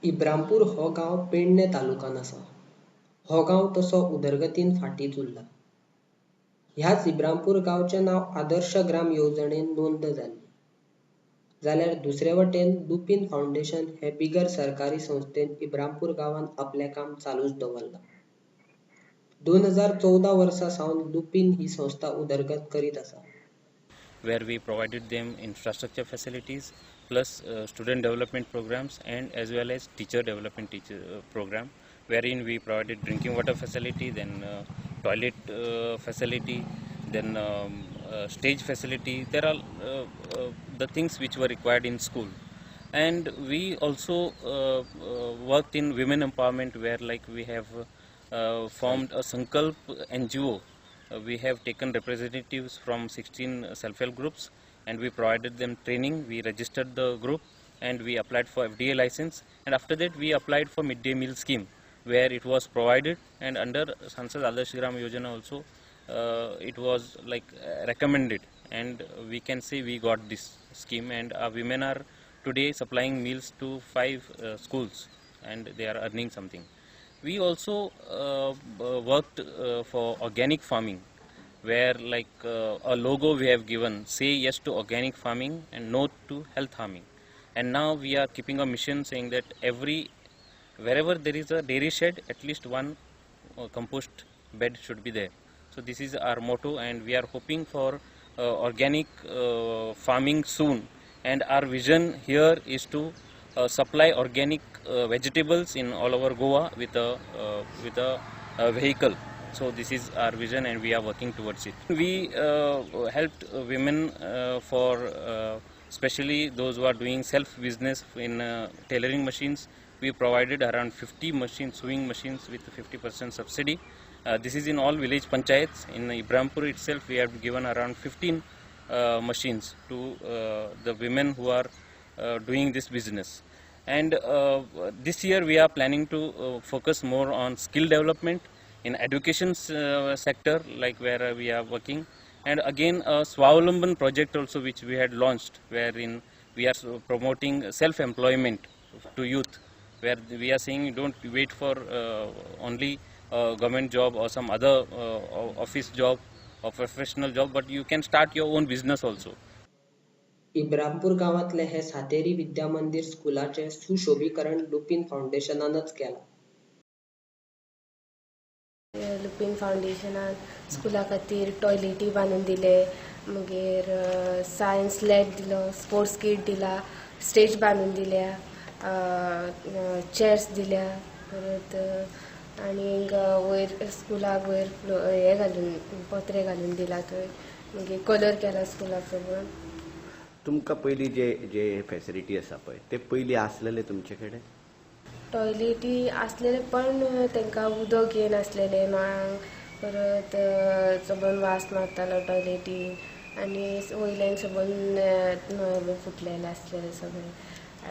इब्रामपूर हो गांव पेडणे तालुक्यांत आसा. हो गांव तसो उदरगतीन फाटींच उरला. ह्याच इब्रामपूर गांवचें नांव आदर्श ग्राम येवजणेंत नोंद जाल्ली. जाल्यार दुसरे वटेन लुपीन फावंडेशन हे बिगर सरकारी संस्थेन इब्रामपूर गांवांत आपलें काम चालूच दवरलां. 2014 वर्सा सावन लुपीन ही संस्था उदरगत करीत आसा. Where we provided them infrastructure facilities plus student development programs and as well as teacher development teacher program, wherein we provided drinking water facility, then toilet facility, then stage facility. There are the things which were required in school. And we also worked in women empowerment, where like we have formed a Sankalp NGO. We have taken representatives from 16 self-help groups and we provided them training. We registered the group and we applied for FDA license, and after that we applied for midday meal scheme, where it was provided, and under Sansad Adarsh Gram Yojana also it was like recommended, and we can say we got this scheme, and our women are today supplying meals to 5 schools and they are earning something. We also worked for organic farming, where like a logo we have given, say yes to organic farming and no to health harming. And now we are keeping a mission saying that wherever there is a dairy shed, at least one compost bed should be there. So this is our motto, and we are hoping for organic farming soon. And our vision here is to supply organic vegetables in all over Goa with a vehicle. So this is our vision and we are working towards it. We helped women for especially those who are doing self business in tailoring machines. We provided around 50 machines, sewing machines with 50% subsidy. This is in all village panchayats. In Ibrampur itself we have given around 15 machines to the women who are doing this business. And this year we are planning to focus more on skill development in education sector, like where we are working, and again a Swavalamban project also which we had launched, wherein we are promoting self-employment to youth, where we are saying don't wait for only government job or some other office job or professional job, but you can start your own business also. Ibrampur गांवांतले हे सातेरी विद्या मंदिर स्कुलाचें सुशोभीकरण लुपीन फावंडेशनानच केलां. लुपीन फावंडेशनान स्कुला खातीर टॉयलेटी बांदून दिले, मागीर सायन्स लॅब दिलो, स्पोर्ट्स किट दिला, स्टेज बांदून दिल्या, चेयर्स दिल्या, परत आनीक वयर स्कुलाक वयर हे घालून पत्रे घालून दिला थंय, मागीर कलर केला स्कुलाक सगळो. तुमकां पयलीं जे जे फॅसिलिटी आसा पळय ते पयलीं आसलेले तुमचे कडेन? टॉयलेटी आसलेले पण तांकां उदक येनासलेलें नळांक, परत सबंद वास मारतालो टॉयलेटीन आनी वयल्यान सबंद नळ फुटलेले आसलेले सगळे.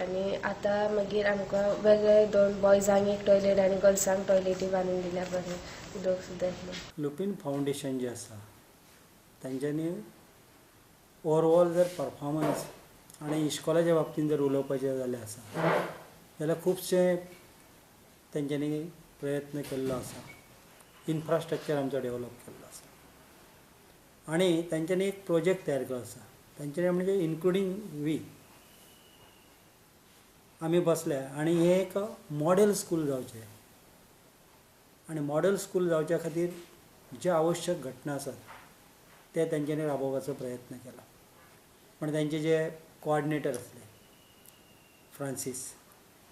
आनी आतां मागीर आमकां वेगळे दोन बॉयजांक एक टॉयलेट आनी गर्ल्सांक टॉयलेटी बांदून दिल्या, बरें उदक सुद्दां येतलें. लुपीन फावंडेशन जें आसा तांच्यांनी ओवरऑल जर परफॉर्मन्स आनी इश्कोलाच्या बाबतींत जर उलोवपाचें जाल्यार आसा जाल्यार खुबशे तांच्यांनी प्रयत्न केल्लो आसा. इन्फ्रास्ट्रक्चर आमचो डेवलप केल्लो आसा आनी तांच्यांनी एक प्रोजेक्ट तयार केलो आसा. तांच्यांनी म्हणजे इन्क्लुडींग वी आमी बसले आनी हें एक मॉडेल स्कूल जावचें आनी मॉडेल स्कूल जावच्या खातीर जे आवश्यक घटना आसात ते तांच्यांनी राबोवपाचो प्रयत्न केला. पण तांचे जे कोऑर्डिनेटर आसले फ्रांसीस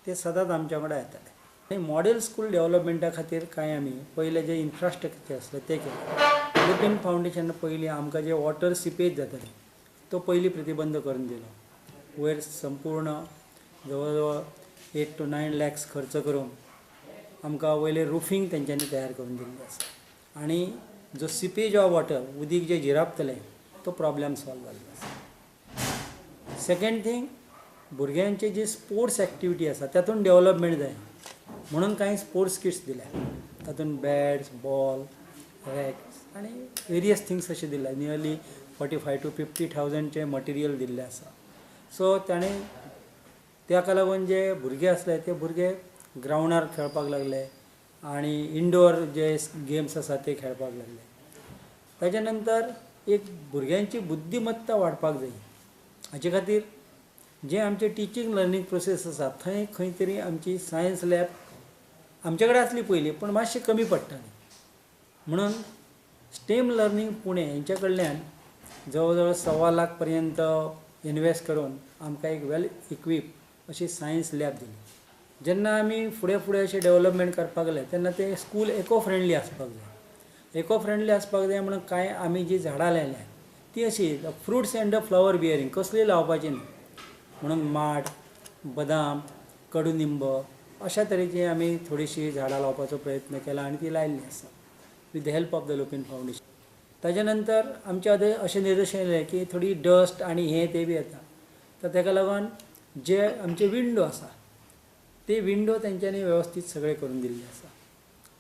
ते सदांच आमच्या वांगडा येताले. आनी मॉडेल स्कूल डेवलपमेंटा खातीर कांय आमी पयलें जें इन्फ्रास्ट्रक्चर आसलें तें केलें. लुपीन फावंडेशनान पयलीं आमकां जे वॉटर सिपेज जातालें तो पयलीं प्रतिबंद करून दिलो. वयर संपूर्ण जवळ जवळ 8 to 9 lakhs खर्च करून आमकां वयलें रुफींग तेंच्यांनी तयार करून दिल्लें आसा आनी जो सिपेज ऑफ वॉटर उदीक जें झिरापतलें तो प्रॉब्लेम सॉल्व जाल्लो आसा. सेकेंड थींग, भुरग्यांचे जे स्पोर्ट्स एक्टिविटी आसा तातूंत डेवलपमेंट जाय म्हणून कांय स्पोर्ट्स किट्स दिल्या. तातूंत बॅट्स, बॉल, रॅक्स आनी वेरियस थिंग्स अशें दिल्या. नियरली 45 to 50 थावजंडचें मटेरियल दिल्लें आसा. सो ताणें ताका लागून जे भुरगे आसले ते भुरगे ग्रावंडार खेळपाक लागले आनी इनडोर जे गेम्स आसात ते खेळपाक लागले. ताच्या नंतर एक भुरग्यांची बुद्धिमत्ता वाडपाक जाय, हाचे खातीर जे आमचे टिचींग लर्नींग प्रोसेस आसा थंय खंय तरी आमची सायन्स लॅब आमचे कडेन आसली पयलीं, पूण मातशी कमी पडटाली. म्हणून स्टेम लर्नींग पुणे हेंच्या कडल्यान जवळ जवळ 1.25 लाख पर्यंत इनवेस्ट करून आमकां एक वेल इक्वीप अशी सायन्स लॅब दिली. जेन्ना आमी फुडें फुडें अशें डेवलपमेंट करपाक लागले तेन्ना तें स्कूल इको फ्रेंडली आसपाक जाय. इको फ्रेंडली आसपाक जाय म्हणून कांय आमी जी झाडां लायल्या ती अशी fruits and the flower bearing कसली लावपाची न्ही, म्हणून माड, बदाम, कडुनिंब अशा तरेची आमी थोडीशी झाडां लावपाचो प्रयत्न केला आनी ती लायिल्ली आसा with the help of the Lupin Foundation. ताच्या नंतर आमच्या अशें निदर्शन येयलें की थोडी डस्ट आनी हें तें बी येता, तर ताका लागून जे आमचे विंडो आसा ते विंडो तेंच्यांनी वेवस्थीत सगळें करून दिल्लें आसा.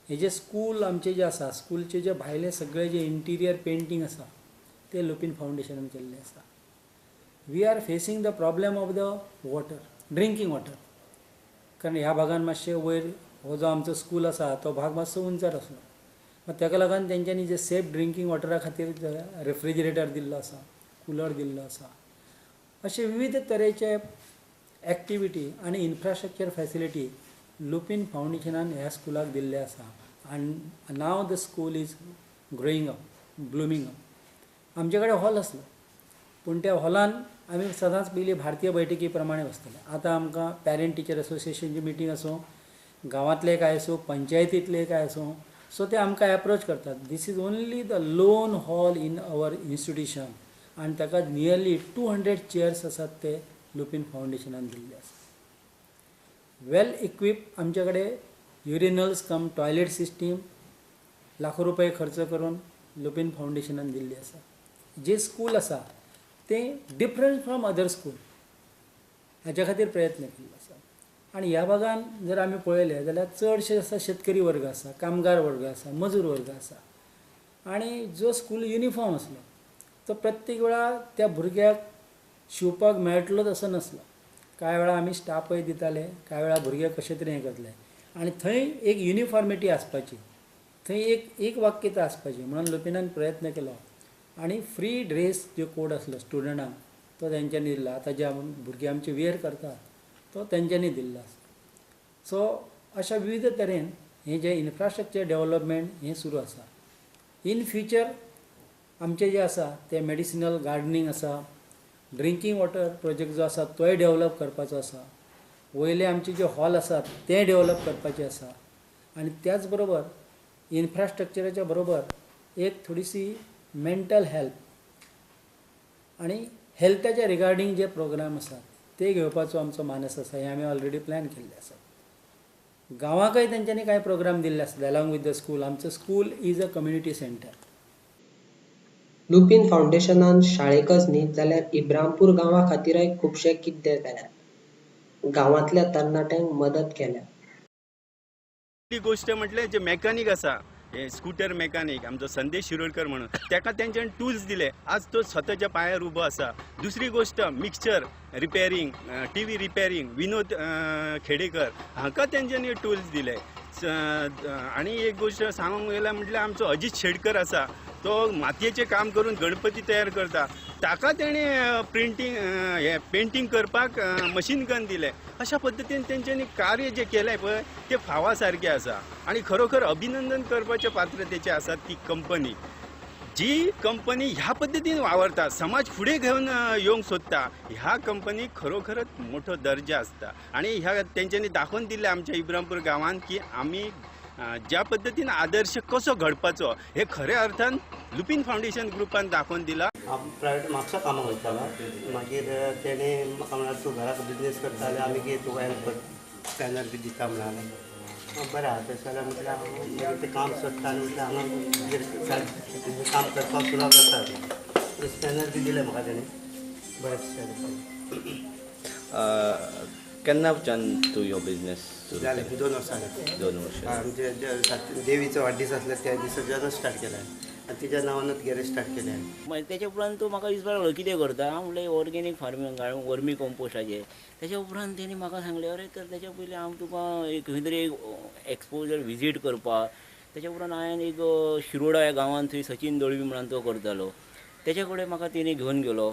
हे जे स्कूल आमचे जे आसा स्कूलचे जे भायले सगळे जे इंटिरियर पेंटींग आसा ते लुपीन फावंडेशनान केल्लें आसा. We are facing the problem of the water, drinking water, कारण ह्या भागान मातशें वयर हो जो आमचो स्कूल आसा तो भाग मातसो उंचार आसलो, मागीर ताका लागून तेंच्यांनी जे सेफ ड्रिंकींग वॉटरा खातीर रेफ्रिजरेटर दिल्लो आसा, कुलर दिल्लो आसा. अशे विविध तरेचे एक्टिविटी आनी इन्फ्रास्ट्रक्चर फॅसिलिटी लुपीन फावंडेशनान ह्या स्कुलाक दिल्ले आसा. आनी now the school is growing up, blooming up. आमचे कडेन हॉल आसलो, पूण त्या हॉलान आमी सदांच पयलीं भारतीय बैठकी प्रमाणे बसताले. आतां आमकां पॅरंट टिचर एसोसिएशनची मिटींग आसूं, गांवांतले काय आसूं, पंचायतींतले काय आसूं, सो ते आमकां एप्रोच करतात. This is only the lone hall in our institution आनी ताका नियरली 200 चेयर्स आसात ते लुपीन फावंडेशनान दिल्ले आसा. वेल इक्वीप आमचे कडेन युरिनल्स कम टॉयलेट सिस्टीम लाखो रुपये खर्च करून लुपीन फावंडेशनान दिल्ली आसा. जे स्कूल आसा तें डिफरंट फ्रॉम अदर स्कूल हाच्या खातीर प्रयत्न केल्लो आसा. आनी ह्या भागान जर आमी पळयलें जाल्यार चडशे आसा शेतकरी वर्ग आसा, कामगार वर्ग आसा, मजूर वर्ग आसा. आनी जो स्कूल युनिफॉर्म आसलो तो प्रत्येक वेळा त्या भुरग्याक शिंवपाक मेळटलोच असो नासलो. कांय वेळा आमी स्टाफय दिताले, कांय वेळा भुरगे कशें तरी हें करतले आनी थंय एक युनिफॉर्मिटी आसपाची, थंय एक एक वाक्यता आसपाची म्हणून लुपिनान प्रयत्न केलो आनी फ्री ड्रेस जो कोड आसलो स्टुडंटांक तो तेंच्यांनी दिल्लो. आतां जे भुरगे आमचे वेर करतात तो तेंच्यांनी दिल्लो आसा. सो अशा विविध तरेन हें जें इन्फ्रास्ट्रक्चर डेवलपमेंट हें सुरू आसा. इन फ्युचर आमचें जें आसा तें मेडिसिनल गार्डनींग आसा, ड्रिंकींग वॉटर प्रोजेक्ट जो आसा तोय डेवलप करपाचो आसा, वयले आमचे जे हॉल आसात ते डेवलप करपाचे आसा. आनी त्याच बरोबर इन्फ्रास्ट्रक्चराच्या बरोबर एक थोडीशी मेंटल हेल्थ आनी हेल्थाच्या रिगार्डींग जे प्रोग्राम आसात ते घेवपाचो आमचो मानस आसा. हें आमी ऑलरेडी प्लॅन केल्ले आसात. गांवांकय तेंच्यांनी कांय प्रोग्राम दिल्ले आसात अलॉंग विथ the school. आमचो school is a community centre. Lupin फावंडेशनान शाळेकच न्ही जाल्यार इब्रामपूर गांवा खातीरय खुबशें कितें केल्यात, गांवांतल्या तरणाट्यांक मदत केल्या. गोष्ट म्हटल्यार जे मेकॅनीक आसा, हे स्कूटर मेकॅनीक आमचो संदेश शिरोडकर म्हणून, ताका तेंच्यानी टूल्स दिले, आज तो स्वताच्या पांयार उबो आसा. दुसरी गोष्ट mixture repairing, T V repairing, Vinod Khedekar हांकां तेंच्यांनी टूल्स दिले. आनी एक गोष्ट सांगूंक गेल्यार म्हटल्यार आमचो अजीत शेडकर आसा, तो मातयेचें काम करून गणपती तयार करता, ताका तेणें प्रिंटींग हें पेंटींग करपाक मशीन गन दिलें. अशा पद्दतीन तेंच्यांनी कार्य जें केलें पळय तें फावा सारकें आसा आनी खरोखर अभिनंदन करपाचें पात्र तेचें आसा. ती कंपनी जी कंपनी ह्या पद्दतीन वावरता, समाज फुडें घेवन येवंक सोदता, ह्या कंपनीक खरोखरच मोठो दर्जो आसता. आनी ह्या तेंच्यांनी दाखोवन दिलें आमच्या इब्रामपूर गांवांत की आमी ज्या पद्दतीन आदर्श कसो घडपाचो हे खऱ्या अर्थान लुपीन फावंडेशन ग्रुपान दाखोवन दिला. हांव प्रायवेट म्हापसा कामाक वयतालो, मागीर तेणें म्हाका म्हळ्यार तूं घराक बिजनेस करता जाल्यार आमी कितें तुका हेल्प स्कॅनर बी दिता म्हणालें. बरें आसा तशें जाल्यार म्हटल्यार हांव मागीर तें काम सोदता आनी म्हटल्यार हांगा काम करपाक सुरवात जाता. स्कॅनर बी दिलें म्हाका तेणें, बरें दिसता. केन्नाच्यान तूं ह्यो बिजनेस सुरू जालें? 2 वर्सां जालीं. 2 वर्सां. आमचे देवीचो वाडदीस आसलो त्या दिसाच्यानूच स्टार्ट केला. आनी तिच्या नांवानूच गॅरेज स्टार्ट केलें. मागीर तेच्या उपरांत तो म्हाका विचारपाक लागलो कितें करता. हांव म्हणलें ऑर्गेनीक फार्मींग वर्मी कंपोस्टाचें. तेच्या उपरांत तेणी म्हाका सांगलें अरे तर तेच्या पयलीं हांव तुका एक खंय तरी एक एक्सपोजर विजीट करपाक. तेच्या उपरांत हांवें एक शिरोडा ह्या गांवांत थंय सचीन दळवी म्हणून तो करतालो, तेच्या कडेन म्हाका तेणी घेवन गेलो.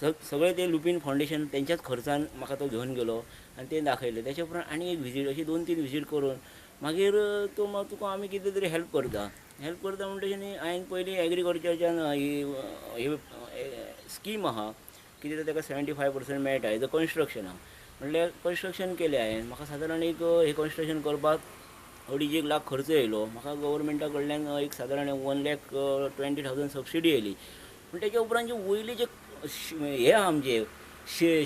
सगळें ते लुपीन फावंडेशन तेंच्याच खर्चान म्हाका तो घेवन गेलो आनी तें दाखयलें. तेच्या उपरांत आनी एक विजीट, अशी 2-3 विजीट करून मागीर तो मागीर तुका आमी कितें तरी हेल्प करता. हेल्प करता म्हणटकीर न्ही हांवें पयलीं एग्रीकल्चरच्यान ही स्कीम आहा कितें तर ताका 75% मेळटा एज अ कन्स्ट्रक्शन आहा. म्हणल्यार कन्स्ट्रक्शन केलें हांवें, म्हाका सादारण एक हें कन्स्ट्रक्शन करपाक 2.5 लाख खर्च येयलो. म्हाका गव्हर्मेंटा कडल्यान एक सादारण 1,20,000 सबसिडी येयली. पूण तेच्या उपरांत जे वयली जे हे आहा आमचे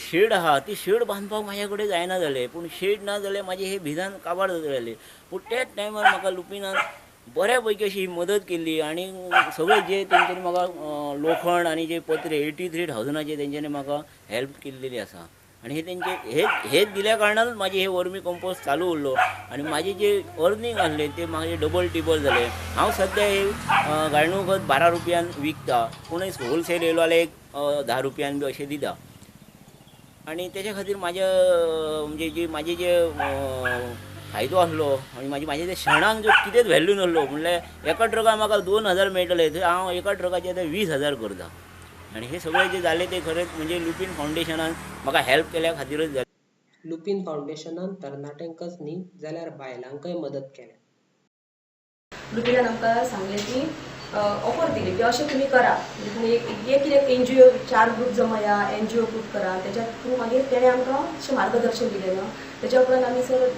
शेड आहा ती शेड बांदपाक म्हाज्या कडेन जायना जालें. पूण शेड ना जाल्यार म्हाजें हें भिजान काबार जालें. पूण त्याच टायमार म्हाका लुपिनान बऱ्या पैकी अशी मदत केल्ली आनी सगळें जे तेंच्यांनी म्हाका लोखण आनी जे पत्रे 83,000 तेंच्यांनी म्हाका हेल्प केल्लेली आसा. आनी हे तेंचे हे हे दिल्या कारणानूच म्हाजें हे वर्मी कंपोस्ट चालू उरलो आनी म्हाजें जे अर्निंग आसलें ते म्हाजें डबल टिबल जालें. हांव सद्या हे गाळणू खत 12 रुपयान विकता, पूण होलसेल येयलो जाल्यार एक 10 रुपयान बी अशें दिता. आनी तेच्या खातीर म्हाज्या म्हणजे जी म्हाजे जे फायदो आसलो आनी म्हाजे म्हाजे ते शेणाक जो कितेंच व्हॅल्यू नासलो, म्हणल्यार एका ट्रकाक म्हाका 2,000 मेळटले थंय हांव एका ट्रकाचे आतां 20,000 करता. आनी हे सगळें जें जालें तें खरेंच म्हणजे लुपीन फावंडेशनान म्हाका हेल्प केल्या खातीरच जालें. लुपीन फावंडेशनान तरणाट्यांकच न्ही जाल्यार बायलांकय मदत केल्या. लुपिनान आमकां सांगलें की ऑफर दिली की अशें तुमी करा, म्हणजे तुमी एक कितें एनजीओ 4 ग्रूप जमया, एनजीओ ग्रूप करा, तेच्या थ्रू मागीर तेणें आमकां अशें मार्गदर्शन दिलें ना. तेच्या उपरांत आमी सर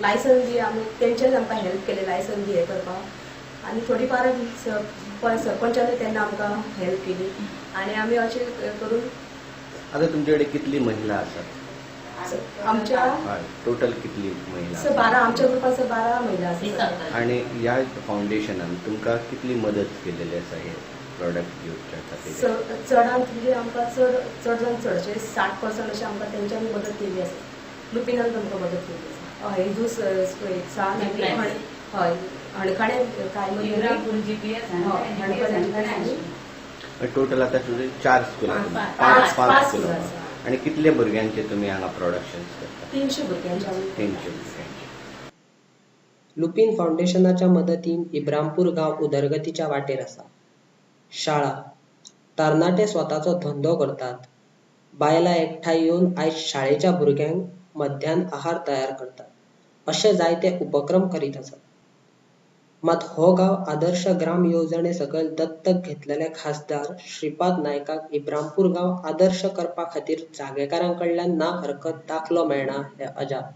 लायसन बी आमी तेंच्यानी आमकां हेल्प केलें लायसन बी हें करपाक. आनी थोडी फार सरपंचानूय तेन्ना आमकां हेल्प केली आनी आमी अशें करून. आतां तुमचे कडेन कितली महिला आसात? आमच्या टोटल कितली महिला? 12, आमच्या ग्रुपान सर 12 महिला आसात. आनी ह्या फावंडेशनान तुमकां कितली मदत केलेली आसा हे प्रोडक्ट घेवच्या खातीर? चडांत म्हणजे आमकां चड चड जावन चडशे 60% अशें आमकां तेंच्यांनी मदत केल्ली आसा. लुपिनान आमकां मदत केल्ली आसा. हय, हिजूस सान हय हणखणे प्रायमरी हणखणे. टोटल आतां तुजे 4 स्कुलां, 5 स्कुलां. आनी कितले भुरग्यांचे तुमी हांगा प्रोडक्शन करता? 300 भुरग्यांचे. 300 भुरग्यांचे. लुपीन फावंडेशनाच्या मदतीन इब्रामपूर गांव उदरगतीच्या वाटेर आसा. शाळा, तरणाटे स्वताचो धंदो करतात, बायलां एकठांय येवन आयज शाळेच्या भुरग्यांक मध्यान आहार तयार करतात, अशे जायते उपक्रम करीत आसात. मात हो गांव आदर्श ग्राम येवजणे सकयल दत्तक घेतलेले खासदार श्रीपाद नायकाक इब्रामपूर गांव आदर्श करपा खातीर जागेकारां कडल्यान ना हरकत दाखलो मेळना हें अजाप.